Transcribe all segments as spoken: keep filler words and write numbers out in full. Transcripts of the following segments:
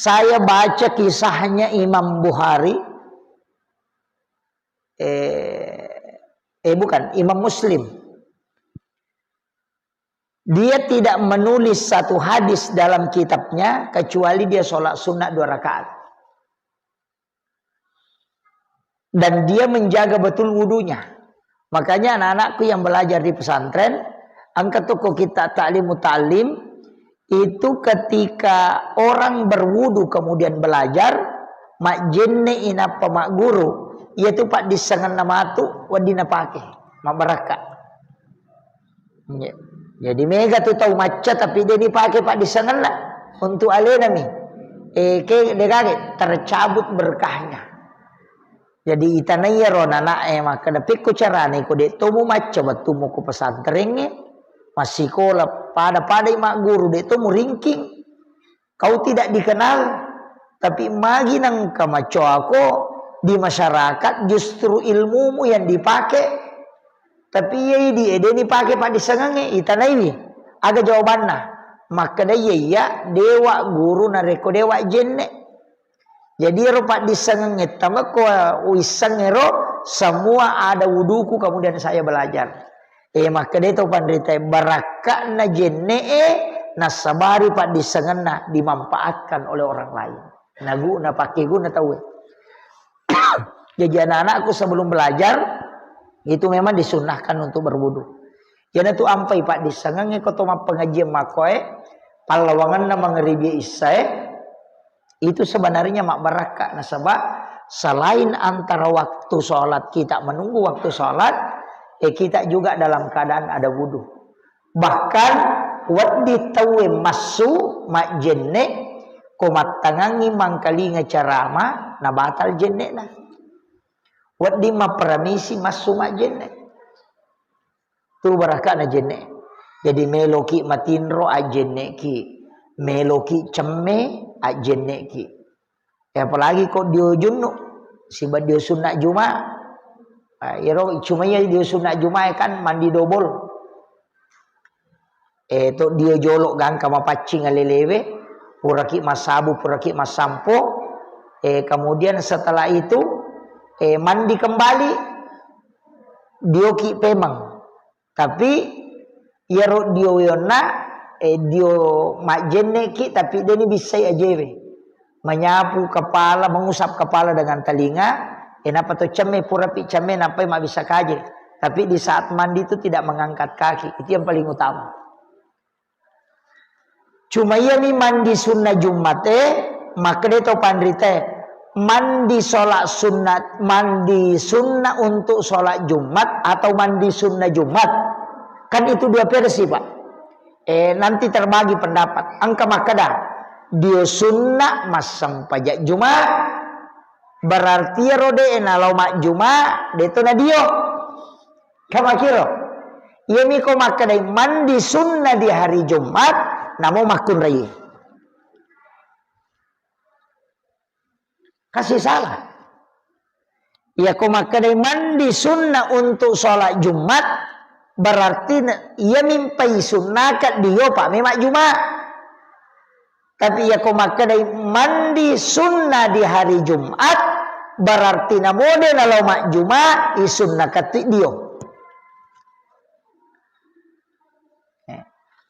Saya baca kisahnya Imam Bukhari, eh, eh, bukan, Imam Muslim. Dia tidak menulis satu hadis dalam kitabnya kecuali dia sholat sunnah dua rakaat. Dan dia menjaga betul wudunya. Makanya anak-anakku yang belajar di pesantren, engka tokko kitab Ta'limu Ta'lim, itu ketika orang berwudu kemudian belajar, majjenne inappa magguru, yaitu paddissengenna matu wedding napake, mabbarakka. Iya. Jadi mega tu tau macca tapi de' nipake paddissengenna untuk alenami. Eh, ke degage tercabut berkahnya. Jadi itanai ro nana e makkeda pekko carane ko de' to mu macca wettummu ko pesantrengnge, massikola pada-pada i magguru de' to mu ringking. Kau tidak dikenal, tapi magi nengka macoako di masyarakat justru ilmumu yang dipakai, tapi iya idi e de' nipake paddissengengnge, itanaiwi. Aga jawabanna? Makkeda iya, iya, dewa guru narekko dewa jenne. Jadi ero paddissengengnge tamako uissengnge ro semua ada wuduku kemudian saya belajar. Eh, makkeda to panrita e, barakka'na jenne'e nassabari paddissengenna dimanfaatkan oleh orang lain. Naguna pakkeguna tauwe. Jadi anak-anakku sebelum belajar itu memang disunnahkan untuk berwudu. Iyanatu ampai paddissengengnge ko to mappengajian makkoe, pallawangenna mangeribi issae, itu sebenarnya mabbarakka nasaba selain antara waktu sholat kita menunggu waktu sholat, eh, kita juga dalam keadaan ada wudu. Bahkan wedding tauwe massu majjenne ko mattangangngi mangkalinga carama nabatal jenne'na. Wedding mapparamisi massu majjenne. Tu barakka'na jenne. Jadi meloki matinro ajjenneki, meloki cemme ajjenneki. Ya, apalagi ko dio junnu, siba dio sunna Juma. Ah, iyaro cuma iya dio sunna Juma kan mandi dobol. Eh, to dio jolo gangka mapaccing alelewe, puraki massabu, puraki massampo. Eh, kemudian setelah itu, eh, mandi kembali, dioki pemeng. Tapi iyaro dio yonna, eh, dio majjenneki, tapi deni bissai ajewe. Menyapu kepala, mengusap kepala dengan telinga, eh, napa to cemme purapi cemme, napai mabbissa kaje. Tapi di saat mandi itu tidak mengangkat kaki, itu yang paling utama. Cuma iyami mandi sunna Jumat e, makkeda to panrita e, mandi sholat sunat, mandi sunna untuk sholat Jumat atau mandi sunna Jumat. Kan itu dua versi, Pak. Eh, nanti terbagi pendapat. Engka makkeda, dio sunna massempajang Jumat, berarti ero de' nalao majjuma, de' to na dio. Kamakiro. Iyami ko makkedai mandi sunna di hari Jumat, namo makkunrai. Kasi salah. Iya ko makkedai mandi sunna untuk sholat Jumat, berarti ne-, iya mimpai sunnaka dio pa memang Jumat. Tapi iya ko makkedai mandi sunna di hari Jumat, berarti namo de' nalao majjuma, i sunna katti dio. Eh.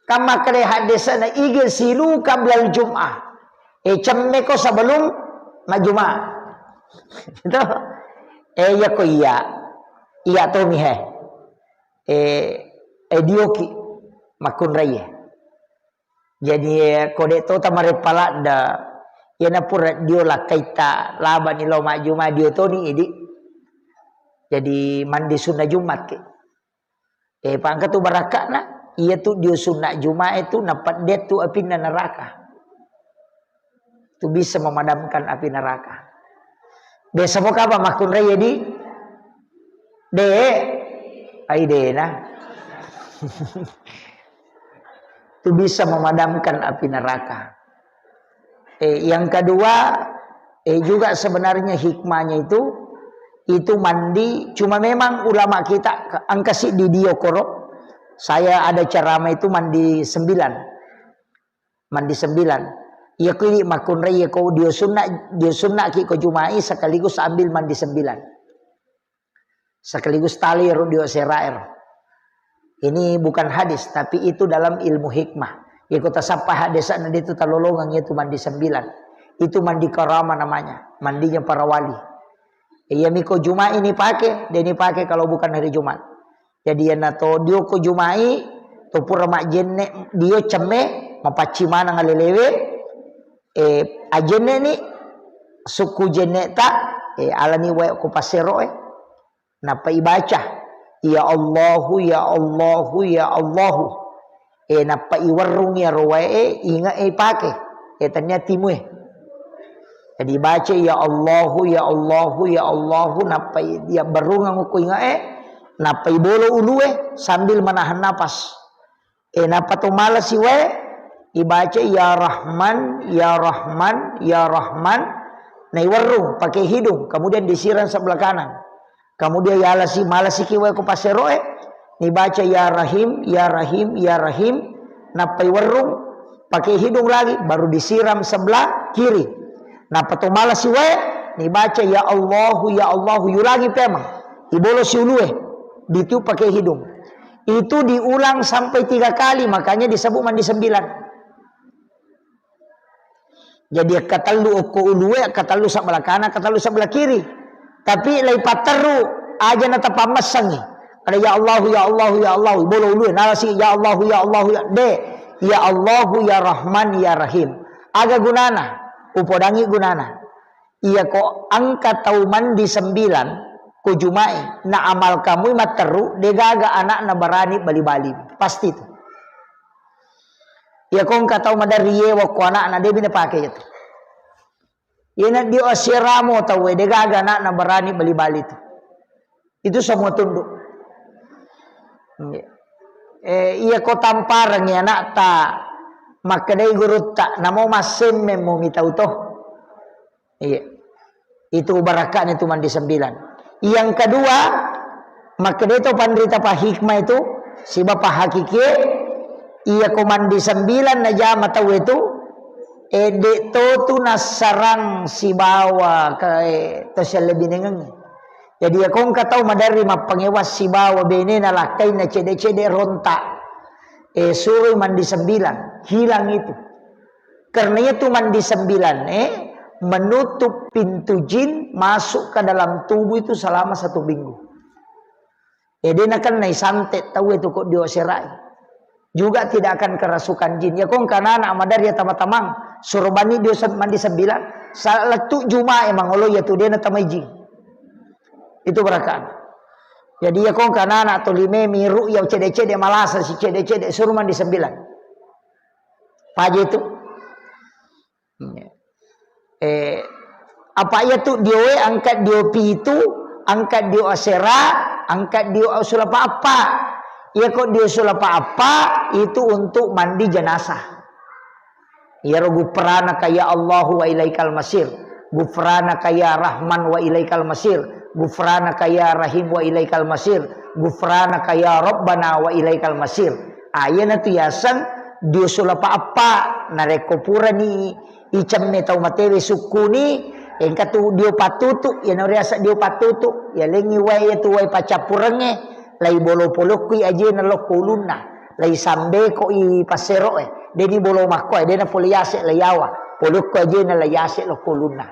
Kan makkedai haddesana, "Igsilu qablal jum'ah." Eh, cemmeko sebelum majjuma. Itu. Eh, iya ko iya. Iya tomi he. Eh, eh, dioki makkunrai. Jadi, eh, ko de' to tamareppa ladda, iyana pura dio lakkaita labani lao majjuma dio toni idi. Jadi mandi sunna Jumat ke. Eh, pangka tu barakka'na, iya tu dio sunna Jumat itu napedde tu apinna neraka. Tu bisa memadamkan api neraka. Biasa mo kapa makkunrai ya di? De', ai de'na. Tu bisa memadamkan api neraka. Eh, yang kedua, eh, juga sebenarnya hikmahnya itu, itu mandi, cuma memang ulama kita ke-, engka siddi dio koro. Saya ada ceramah itu mandi sembilan. Mandi sembilan. Iya ko idi makkunrai, iya ko dio sunna, dio sunna ki ko Juma'i sekaligus ambil mandi sembilan. Sekaligus tali ro dio serair. Ini bukan hadis, tapi itu dalam ilmu hikmah. Iya ko tasappa hadis na itu talolongang itu mandi sembilan. Itu mandi karama namanya, mandinya para wali. Iya mi ko Juma'i ni pake, de ni pake kalau bukan hari Jumat. Jadi, iyannato dio ko Juma'i, to pura majjenne dio cemme, mapacci maneng alelewe, eh, ajenne ni sukku jenne ta, eh, alani wae ko pasero, eh. Nappa ibaca, "Ya Allahu, ya Allahu, ya Allahu." Eh, nappa iwerrung iyaro wae, eh, inge, eh, ipake. Eh, tania timue. Jadi baca, "Ya Allahu, ya Allahu, ya Allahu," nappa i-, iya berrungang ko inge, eh, nappa ibolo ulue sambil menahan napas. Eh, nappa to malasi wae, ibaca, "Ya Rahman, ya Rahman, ya Rahman." Naiwerrung pakai hidung, kemudian disiram sebelah kanan. Kemudian yalasi, malasiki wae ko passeroe, nibaca, "Ya Rahim, ya Rahim, ya Rahim." Nappai werrung, pakai hidung lagi, baru disiram sebelah kiri. Nappa to malasi wae, nibaca, "Ya Allahu, ya Allahu," yu lagi pemang. Ibolosi ulue, ditiup pakai hidung. Itu diulang sampai tiga kali, makanya disebut mandi sembilan. Jadi, akkatellu okko ulue, akkatellu sebelah kanan, akkatellu sebelah kiri. Tapi lai patterru, aja na tapammessangi. Ada, "Ya Allahu, ya Allahu, ya Allahu," bolo ulue, nalasi, "Ya Allahu, ya Allahu, ya," de, "Ya Allahu, ya Rahman, ya Rahim." Aga gunana? Upodangi gunana. Iya ko engka tau mandi sembilan, ko Juma'i, na amal kamui matteru, degaga anakna berani bali-bali. Pasti tu. Iya ko engka tau maderri yewa ko anakna, de bine pake itu. Iyana dio aseramo tauwe, degaga anakna berani bali-bali tu. Itu semua tunduk. Eh, iya ko tampareng ya anakta, makkedai gurutta, namo massemmeng mo mitau to. Iya. Itu barakaknya itu mandi sembilan. Yang kedua, makkeda to panrita pa hikmah itu, siba pa hakikie, iya ko mandi sembilan najama tau itu, eh, de to tu nassarang sibawa ke, eh, to siallebinengengnge. Jadi, iya ko engka tau maderri mappangewa sibawa benena lakkainna cede-cede rontak, eh, suroi mandi sembilan, hilang itu. Karena itu mandi sembilan, eh, menutup pintu jin masuk ke dalam tubuh itu selama satu minggu. Eh, de nakennai santet tau itu ko dio serai. Juga tidak akan kerasukan jin. Ya ko engka anak maderri ya tama-tamang, suruh bani dio se-, mandi sembilan, salettu Jumae mangolo ya tu de natamai jin. Itu barakaan. Jadi ya ko engka anak to lime miru ya cede-cede malasa si cede-cede suruh mandi sembilan. Paja itu. Eh, apa iya tu dioe angkat dio pitu, angkat dio asera, angkat dio sulapa appa. Iya ko dio sulapa appa itu untuk mandi jenazah. Iyaro gufranaka ya Allahu wa ilaikal masir. Gufranaka ya Rahman wa ilaikal masir. Gufranaka ya Rahim wa ilaikal masir. Gufranaka ya Rabbana wa ilaikal masir. Ayana tu yaseng dio sulapa appa. Narekko purani icemme tau matewe sukkuni, engka tu dio pattutu, iyana riaseng dio pattutu, yalengngi wae, iya tu wae paccappurengnge, lai bolo polokki ajena lokko ulunna, lai sambeko i passeroe, deni bolo makkoe, dena pole yase lai yawa, polokko ajena lai yase lokko ulunna.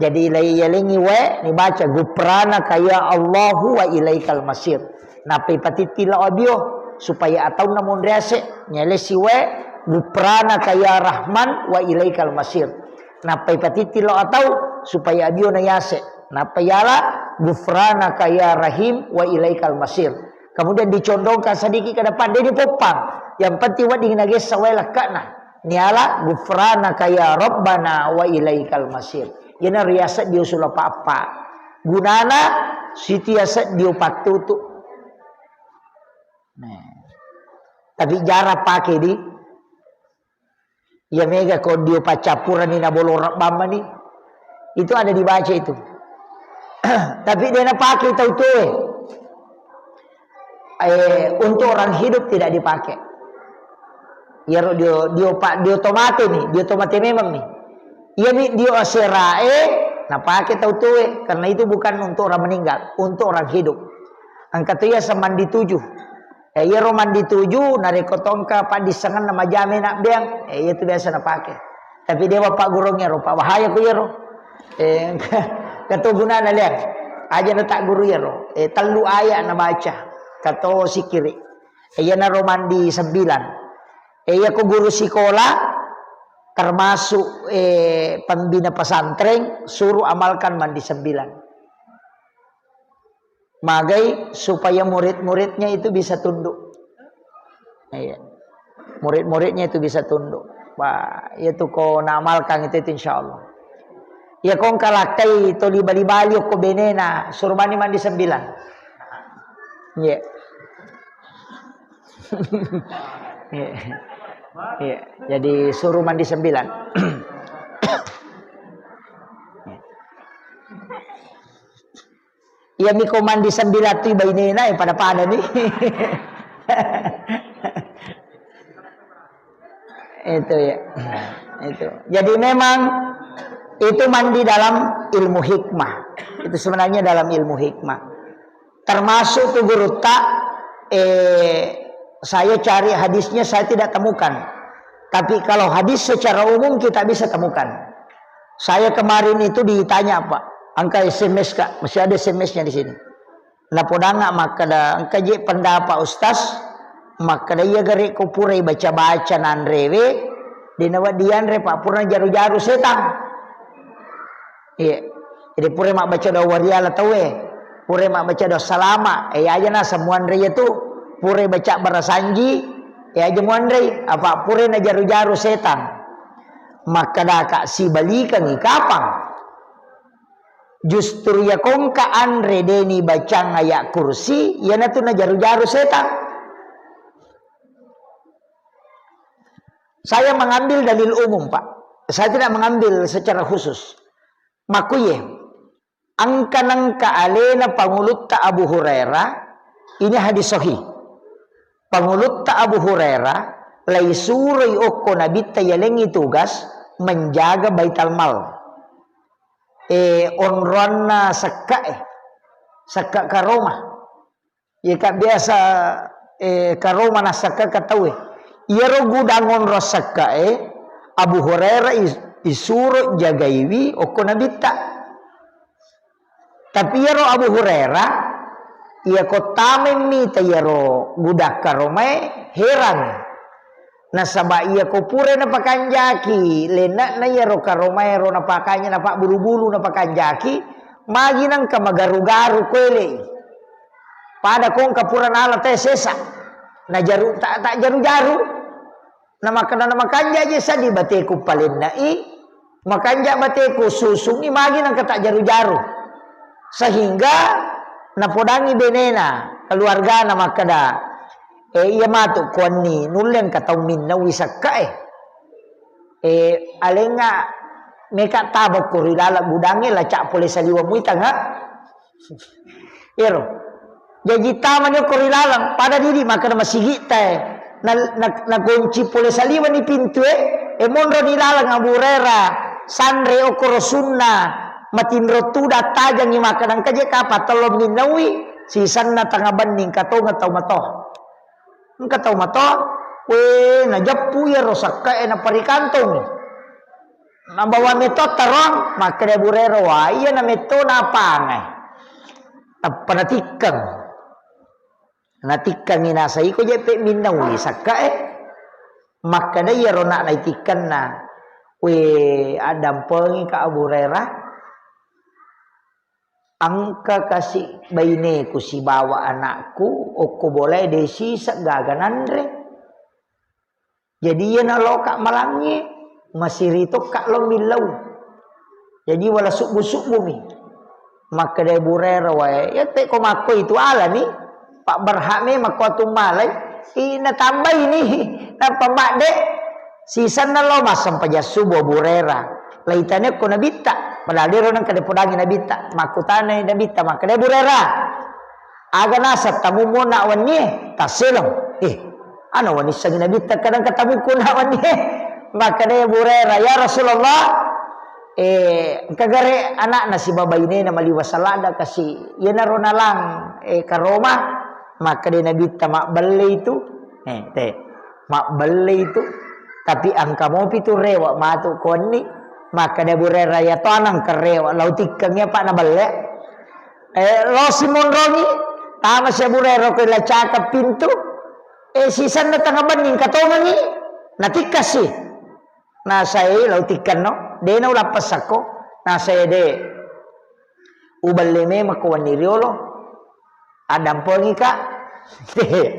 Jadi lai yalengngi wae, nibaca, "Gufranaka ya Allahu wa ilaikal masir." Nappai patitti lao abio, supaya ataunna monri ase, nyelesi wae, "Gufranaka ya Rahman wa ilaikal masir." Nappai patitti lao atau, supaya abio na yase. Nappai yala, "Gufranaka ya Rahim wa ilaikal masir." Kemudian dicondongkan sedikit ke depan, de dipoppang. Yang penting wedding nagessa wae lekkana. Niala, "Gufranaka ya Rabbana wa ilaikal masir." Iyana riaseng dio sulapa appa. Gunana, sitiaseng dio pattutu. Nah. Tapi jarang pake di. Iya mega ko dio paccappurani na bolo rabbang mani. Itu ada dibaca itu. Tapi de napake tau tuoe. Eh, untuk orang hidup tidak dipakai. Iyaro dio, dio pa-, dio tomate mi, dio tomate memang mi. Iya mi dio aserae, napake tau tue, karena itu bukan untuk orang meninggal, untuk orang hidup. Engka tu iya semandi tujuh. Eh, iyaro mandi tuju, narekko tongka paddissengenna majame nabbeang, eh, iya tu biasa napake. Tapi dewa paggurung iyaro, pa bahaya ku iyaro. Eh, engka, engka to gunana liang. Aja na tak guru iyaro. Eh, tellu ayat nabaca. Kato sikiri. Eh, iyanaro mandi sembilan. Eh, iya ku guru sikola, termasuk, eh, pembina pesantren, suruh amalkan mandi sembilan. Magai supaya murid-muridnya itu bisa tunduk. Iya. Murid-muridnya itu bisa tunduk. Wah, itu ko naamalkan itu, itu insya Allah. Ya kong kalakai to libali-bali ko benena, suruh mandi mandi sembilan. Iya. Iya. Iya. Jadi suruh mandi sembilan. Iya. Iya miko mandi sembilan tu bainena, eh, pada-pada nih. Itu ya. Itu. Jadi memang itu mandi dalam ilmu hikmah. Itu sebenarnya dalam ilmu hikmah. Termasuk tu gurutta, eh, saya cari hadisnya saya tidak temukan. Tapi kalau hadis secara umum kita bisa temukan. Saya kemarin itu ditanya, Pak, angka S M S, Kak, masih ada S M S-nya di sini. Napodanga makkeda, engka je pendapat Ustaz, makkeda iya gare ko purai baca-baca nanrewe, dena wedding dianre, Pak, purana jaru-jaru setang. Iya. Jadi purai mabbaca doa wariala tauwe, purai mabbaca doa salama, eh, aja na semuanre itu, purai baca barasanji, eh, aja muanre, apa purai na jaru-jaru setang. Makkedaka sibalikangi kapang. Justru iya kongka anre deni bacang ayat kursi, iyanatu najaru-jaru setang. Saya mengambil dalil umum, Pak. Saya tidak mengambil secara khusus. Makkuye, angka nengka alena pangulutta Abu Hurairah, ini hadis sahih. Pangulutta Abu Hurairah, laisuroi okko nabitta yalengi tugas menjaga Baital Mal. Eh, onroanna sekka e, sekka karoma. Iya ka biasa, eh, karoma nassakka ka tauwe. Iyaro gudang onro sekka e, Abu Hurairah is-, isuro jagaiwi okko nabitta. Tapi iyaro Abu Hurairah, iya ko tamai mita iyaro gudang karomae, heran. Nasaba iya ko pura napakanjaki, lenne'na iyaro karomaero napakanja, napabbulu-bulu napakanjaki, magi nengka magaru-garu kuelei. Pada kongka pura nala te sesa. Najaru, ta, ta jaru-jaru. Namakkeda, namakanja je sadi bateku palenne'i, makanja bateku susungi magi nengka ta jaru-jaru. Sehingga napodangi benena, keluargana makkeda, eh, iya matu kuanni nulle engka tau minnaui sekka e. Eh, alenga meka tabokko ri laleng gudangnge, laca pole saliweng muitanga. Ero. Jaji tamani okko ri laleng, pada didi makkeda masigitta e. Na, na, nagonci pole saliwenni pintue, e monroni laleng Abu Hurairah, sanre okko rosunna, matinro tudang tajangi makkeda engka je kapang tello minnaui, sisenna tengnga benni engka tongeng tau mato. Engka tau mato, we, najeppu iyaro sekka e naparikantongi. Nabawa metto tarong, makkeda Abu Hurairah, wa, iya na metto napangai. Tappa natikkeng. Natikkengi nasa iko jeppe minnaui sekka e. Makkeda iyaro nak naitikkenna, we, addampengi ka Abu Hurairah. Engka kasi baineku sibawa anakku okko bolae de siseng gaga nanre. Jadi iyana loka malangnge, masiri tokka lo millau. Jadi wala subbu-subbu mi. Makkeda Abu Hurairah wae, iya te ko makkoi tu alani, Pak berhak memang ko tu malai, ina tambai ni, nappa madde, sisenna lo massempajang subuh Abu Hurairah. Laitane ko nabitta, padahal dero nengka dipodangi nabitta, makkutanai nabitta, makkeda Abu Hurairah, aga naseng tamummu nak wennie, tasseleng. Eh, Ana wanissengi Nabitta kadang katamukku na wenni. Makkeda Abu Hurairah, "Ya Rasulullah, eh, engka gare anakna sibawa bainena maliwa salada kasi. Iyanaro nalang, eh, karoma." Makkeda Nabitta, "Mabbelle itu." Eh, te. "Mabbelle itu. Tapi engka mopi tu rewa matu konni." Makkeda Abu Hurairah, "Ya to anang kerewa, lau tikkeng ya Pak nabelle." Eh, lo simonrongi, tama si Abu Hurairah ko la caka pintu. Eh, sisenna tengnga benni engka tongengi, natikkasi. Nasai lau tikkenno, de na ulappessakko. Nasai de, ubelle memekko wenni riolo. Addampengika.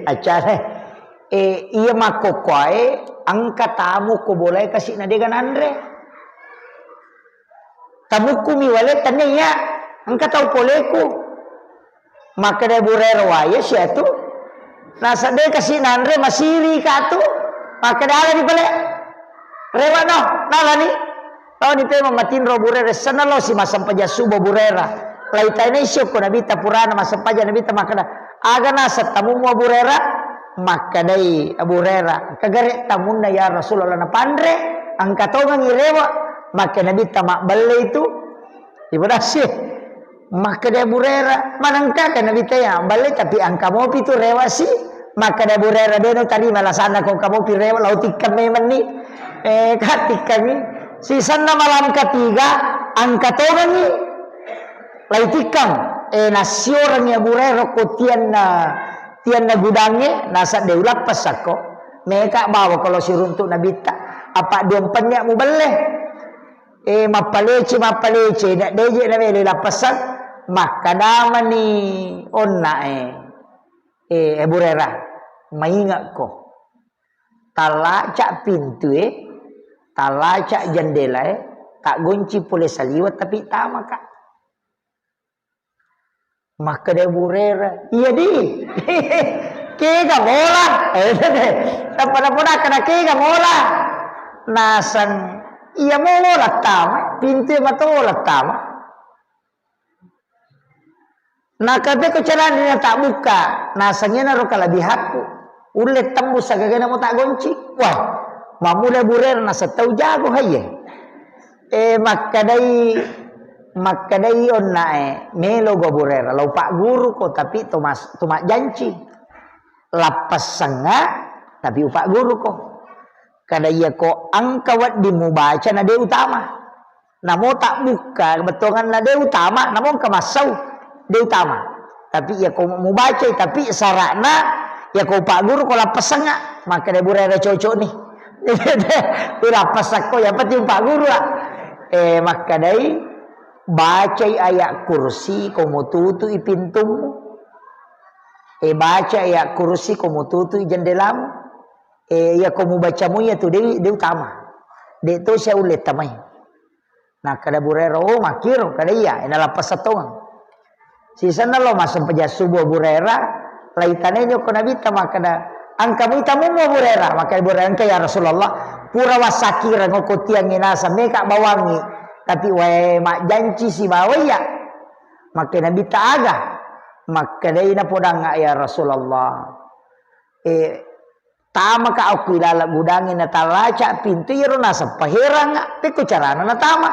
Acana. Eh, iya makkokkoae, engka tamu ko bolae kasi na dega nanre. Tamukku mi wale tania iya, engka tau poleku. Makkeda Abu Hurairah, "Waya siatu. Nasa de kasi nanre masiri ka tu." Makkeda, "Ala ni pale." Rewa no, nalani. Lao ni pema matinro Abu Hurairah, senna lao si massempajang subuh Abu Hurairah. Lai tanai siokko Nabitta purana massempajang Nabitta makkeda, "Aga nasa tamummu Abu Hurairah?" Makkedai Abu Hurairah, "Kagare tamunna ya Rasulullah napanre, engka tongengi rewa." Makkeda Nabitta, "Mabbelle itu." Ibu dasi. Makkeda Abu Hurairah, "Manengka ke Nabitta ya, belle tapi engka mopi tu rewa si." Makkeda Abu Hurairah, "De no tarima alasanna ko engka mopi rewa, lau tikkeng memenni." Eh, ka tikkeng ni. Sisenna malam ketiga, engka tongengi. Lai tikkeng. Eh, nasiorengi Abu Hurairah ko tianna, tianna gudangnge, nasa de ulappessakko. Meka bawa kalau siruntuk Nabitta. Apa duampennya mubelle. Eh, mappalece, mappalece, na deje na melo lappessang, makkedamani onna, eh, eh, Abu Hurairah, "Maingekko, talaca pintue, talaca jendelae, taggonci pole saliweng tapi tamaka." Makkeda Abu Hurairah, "Iya di." Kega mola. Tappa napodakka na kega mola. Naseng, iya mo mola tama, pintu matola tama. Nakapeko carana na tak buka, naseng iyanaro kalebihanku. Ulle tembus sagagana mo tak gonci. Wah, mamula Abu Hurairah naseng tau jago haye. Eh, makkedai, makkedai onnae, "Melo go Abu Hurairah, lo pagguru ko, tapi to mas-, to majjanci. Lappessengnga, tapi upagguru ko." Kada iya ko engka wedding mubaca na de utama. Namo tak buka, bettuanganna de utama, namo engka massau, de utama. Tapi iya ko mubacai, tapi sara'na iya ko upagguru ko lappessengnga, makkeda Abu Hurairah cocok ni. Ulappessakko, yang penting upagguru, ah. Eh, makkedai, bacai ayat kursi ko mututui pintummu. Eh, bacai ayat kursi ko mututui jendelamu. Eh, iya ko mubacamu iya tu de, de utama. De to sia ulle tamai. Nakkeda Abu Hurairah, "Oh, makkiro," kada iya, eh, nalappessang tongeng. Sisenna lo massempajang subuh Abu Hurairah, laitanai ni okko Nabitta makkeda, "Engka mui tamummu Abu Hurairah?" Makkeda Abu Hurairah, "Engka ya Rasulullah, pura wassakireng okko tiangnge naseng meka bawangngi, tapi wae majjanci sibawa iya." Makkeda Nabitta, "Aga?" Makkedai napodangnga, "Ya Rasulullah, eh, tamaka okko ilaleng gudangnge, natallaca pintu, iyaro naseng paheranga, pekko carana natama,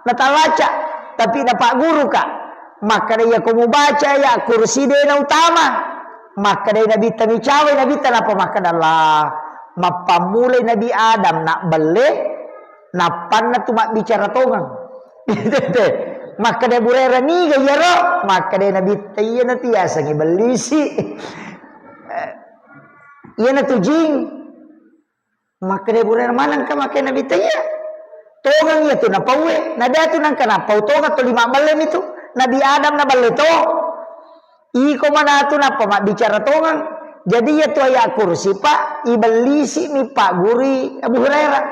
natallaca, tapi napagguruka." Makkeda, "Iya ko mubaca ayat kursi de nautama." Makkeda Nabitta, micawai Nabitta, nappa makkeda, "Allah, mappammulai Nabi Adam nabbelle, nappanna tu mabbicara tongeng." Makkeda Abu Hurairah, "Niga iyaro?" Makkeda Nabitta, "Iyana tu yasengnge bellisi. Iyana tu jing." Makkeda Abu Hurairah, "Manengka?" Makkeda Nabitta, "Iya. Tongeng iya tu napauwe. Nada tu nengka napau tongeng tuli mabbelle mi tu. Nabi Adam naballe to. Iko manatu nappa mabbicara tongeng." Jadi iya tu ayat kursi, Pak, ibellisi mi paggurui Abu Hurairah.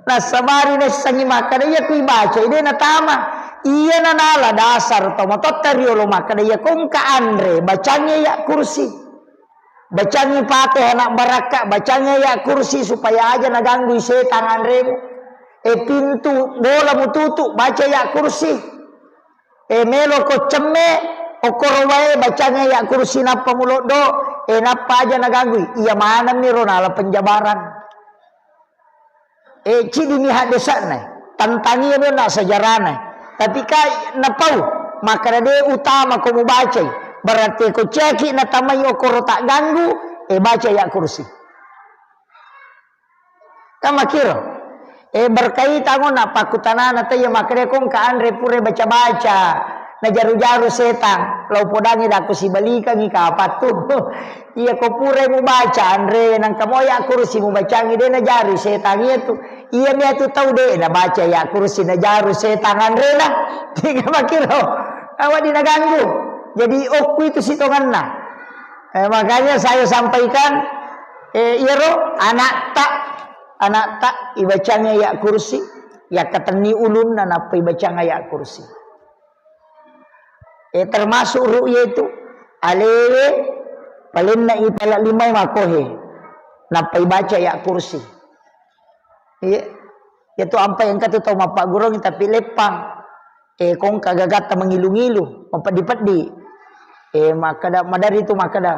Nassabari naissengngi makkeda, iya ku ibacai de natama. Iyana nala dasar to matotta riolo makkeda, iya ko engka anre, bacangngi ayat kursi. Bacangngi Fatihah anak barakka, bacangngi ayat kursi supaya aja naganggui setang anremu. E pintu bola mututu, baca ayat kursi. E melo ko cemme, okkoro wae, bacangngi ayat kursi nappa muloddo. E, nappa aja naganggui, iya maneng miro nala penjabaran. E, cidi mi haddesa'na, tantangi mi na sejarahna. Tapi ka napau, makkeda de utama ko mubacai. Berarti ko ceki natamai okoro tak ganggu, e, baca ayat kursi. Kan makkiro. E, berkaitan ko napakkutanana tau iya makkeda ko engka anre pura baca-baca. Najaru-jaru setang. Lau podangi dakku sibalikangi kapattu. Iya ko pura mubaca anre nangka mo ayat kursi mubacangi de najaru setang iya tu. Iya mi atu tau de nabaca ayat kursi najaru setang anrena. Tiga makkiro. Awa di naganggu. Jadi okku itu sitonganna. Eh, makanya saya sampaikan, eh, iyaro anakta, anakta ibacangi ayat kursi, yakkatenni ulunna nappa ibacang ayat kursi. Eh, termasuk ru'ya itu, alewe palenna ipala limai makohe, nappa ibaca ayat kursi. Iya. Iya tu ampai engka tu tau mappaggurung tapi leppang. Eh, kongka gagatta mengilu-ngilu, mapeddi-peddi. Eh, makkeda, madari tu makkeda,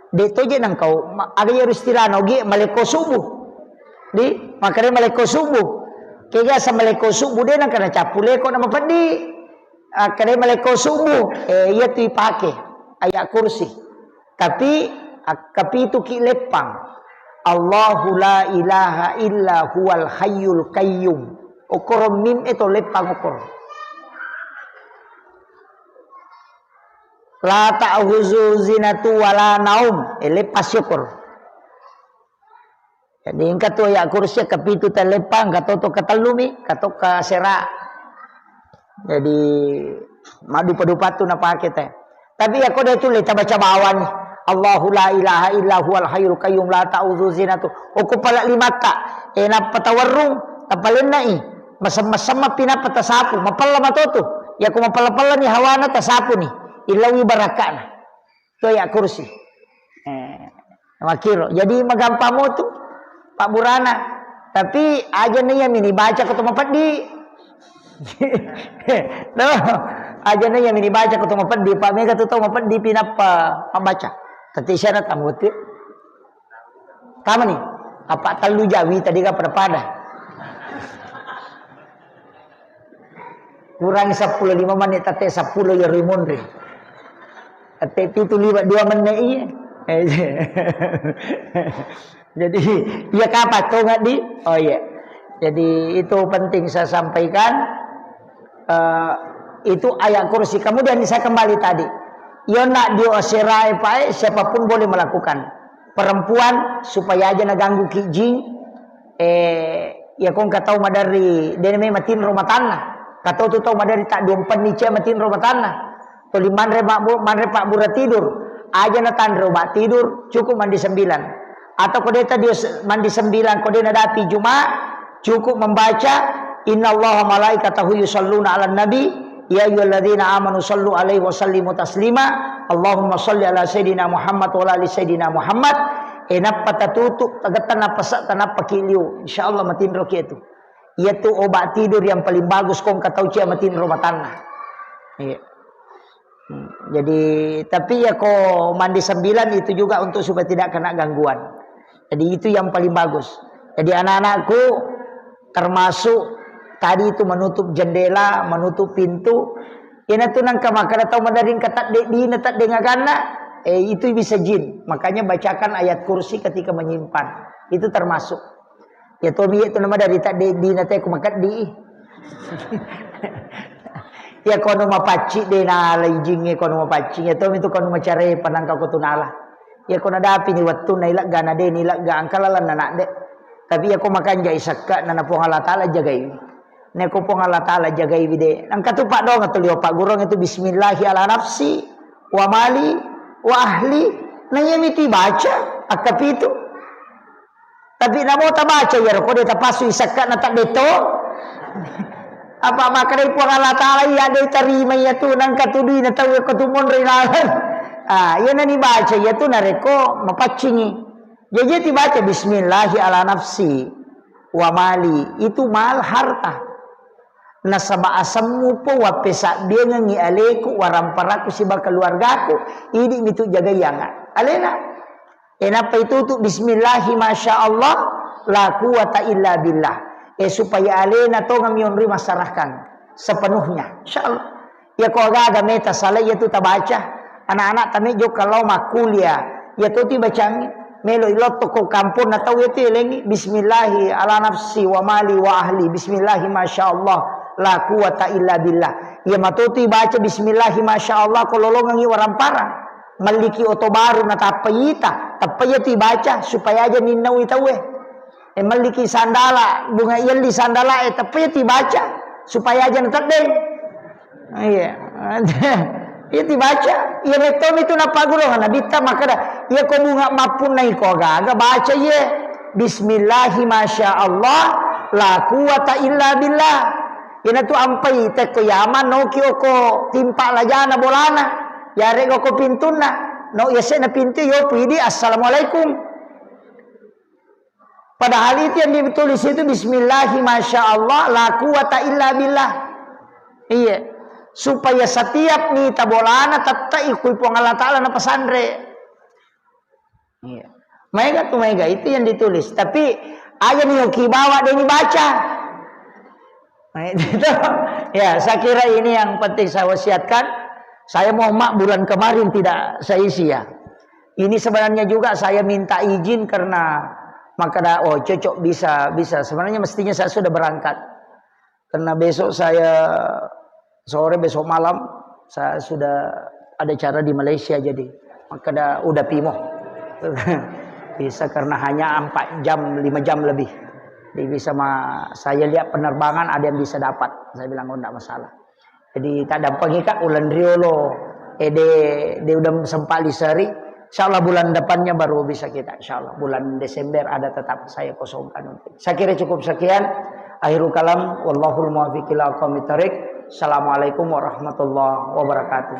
de toje nang kau, ma-, aga iyaro istilahna, ogi malekko subuh. Di, makkeda malekko subuh. Kega sa malekko subuh de nang kana cappu leko na mapeddi. Akkeda malekko subuh, eh, iya tu ipake ayat kursi. Tapi akkapituki leppang. Allahu la ilaha illa huwal hayyul qayyum. Okoro mim e to leppang okoro. La ta'khuzuhu sinatun wala naum. E leppang si okoro. Jadi engka tu ayat kursi kapitu telleppang, engka to to katellumi, engka to kasera. Jadi maddupa-dupa tu napake te. Tapi ya kode tu le tabaca bawani. Allahu la ilaha illa huwal hayyul qayyum la ta'khudzuhu sinatun. Okko pala limatta. E nappa tawerrung, tapalennai. Masem-masem mapi nappa tasapu. Mapella matotu. Ya ko mapella-pella ni hawana tasapu ni. Illawi barakana. Tu ayat kursi. Eh, makkiro. Jadi magampang mo tu pabburana. Tapi aja na iya mini baca ko to mapeddi. No, aja na iya mini baca ko to mapeddi. Pak mega tu tau mapeddi pinappa mabbaca. Tati syarat anggota. Kamani? Apa tellu jawi tadi ka pada-pada. Kurang seppulo lima menit, tette seppulo ya rimunri. Tette pitu lima dua menit iya. Jadi, iya kapan tu nggak di? Oh iya. Jadi itu penting saya sampaikan. Eh, itu ayat kursi. Kemudian saya kembali tadi. Iyo nak dio aserae pae, siapapun boleh melakukan. Perempuan supaya aja naganggu ki jing. Eh, ya kong katau madari dene me matinro matanna. Katau tu tau madari tak diompenni cia matinro matanna. Tuli manre mabbu-, manre pabbura tidur. Aja natanre obat tidur, cukup mandi sembilan. Atau ko deta dia se-, mandi sembilan, ko dena dapi Jumat, cukup membaca, "Innallaha malaikatahu yusalluna 'alan nabi, ya ayyuhalladzina amanu sallu 'alaihi wa sallimu taslima. Allahumma salli 'ala sayyidina Muhammad wa 'ala ali sayyidina Muhammad." E nappa tatutup, tagettana pasa tanappa ki liu. Insyaallah matinro ki itu. Iyatu obat tidur yang paling bagus kong katau cia matinro matanna. Iya. Hmm, jadi, tapi ya ko mandi sembilan itu juga untuk supaya tidak kena gangguan. Jadi itu yang paling bagus. Jadi anak-anakku termasuk tadi itu menutup jendela, menutup pintu. Ina tu nangka makkada tau madaring ka tadde dina tadde ngaganna, eh, itu bisa jin. Makanya bacakan ayat kursi ketika menyimpan. Itu termasuk. Ya tomi itu nama dari tadde dina te ku makeddi. Ya kono mapacci de nala ijingnge kono mapacci. Ya tomi tu kono macare panangka ko tunala. Ya kono dapi ni wettu na ilegga na de ni ilegga angka lalenna nak de. Tapi ya ko makanja isakka na na Puang Allah Taala jagai. Ne ko Puang Allah Taala jagai de. Nangka tu pak dong tu liwa pak gurung itu bismillahi ala nafsi wa mali wa ahli. Na iya miti baca akkapitu. Tapi namo tabaca iyaro ko de tapassu isakkana tadde to. Apa makkedai Puang Allah Taala iya de tarima iya tu nangka tudui na tau ko tu monro ilalan. Ah, iya nani baca iya tu narekko mapaccingi. Jaji tibaca bismillahi ala nafsi wa mali itu mal harta. Nasaba asemmu po wappesabbiangengngi aleku, waramparaku siba keluargaku, idi mitu jagai anga. Alena, E, nappa itutu bismillahi masya Allah, la quwata illa billah. E, supaya alena tongeng mionroi masyarakat sepenuhnya. Insya Allah. Iyako aga-aga meta salai iyatu tabaca. Anak-anak tame jokka lao makkuliah. Iyatu ti bacangi. Melo ilotto ko kampung na tau iyatu elengi. Bismillahi ala nafsi wa mali wa ahli. Bismillahi masya Allah. La quwata illa billah. Iya matotu ibaca bismillahi masya Allah ko lolongengi waramparang. Melliki oto baru na tappa ita. Tappa iyatu ibaca supaya aja ninnaui tauwe. E, melliki sandala, bunga yelli sandala e, tappa iyatu ibaca supaya aja nateddeng. Iya. Iyatu ibaca. Iya mettomi tu nappagurung nabitta makkeda, iya ko bunga mappunnai ko aga-aga baca iye. Bismillahi masya Allah, la quwata illa billah. Iyanatu ampai tekko yamang noki oko timpa lajana bolana. Yarega ko pintunna. No yasena pintu yopu idi assalamualaikum. Padahal itu yang ditulis itu bismillahi masya Allah la quwata illa billah. Iya. Supaya setiap mita bolana tette ikui Puang Allah Ta'ala na pesanre. Iya. Maega tu maega itu yang ditulis. Tapi aja ni oki bawa deni baca. Nah, itu. Ya, saya kira ini yang penting saya wasiatkan. Saya mohon maaf bulan kemarin tidak saya isi ya. Ini sebenarnya juga saya minta izin karena makkeda, oh cocok bisa, bisa. Sebenarnya mestinya saya sudah berangkat. Karena besok saya sore, besok malam saya sudah ada cara di Malaysia jadi. Makkeda udah pimo. Bisa karena hanya empat jam, lima jam lebih. Jadi bisa ma-, saya lihat penerbangan ada yang bisa dapat. Saya bilang, "Oh, ndak masalah." Jadi, taddampengika uleng riolo, eh, de, de udah sempat liseri. Insyaallah bulan depannya baru bisa kita, insyaallah. Bulan Desember ada tetap saya kosongkan untuk. Saya kira cukup sekian. Akhirul kalam, wallahul muwaffiq ila aqwamit thariq. Assalamualaikum warahmatullahi wabarakatuh.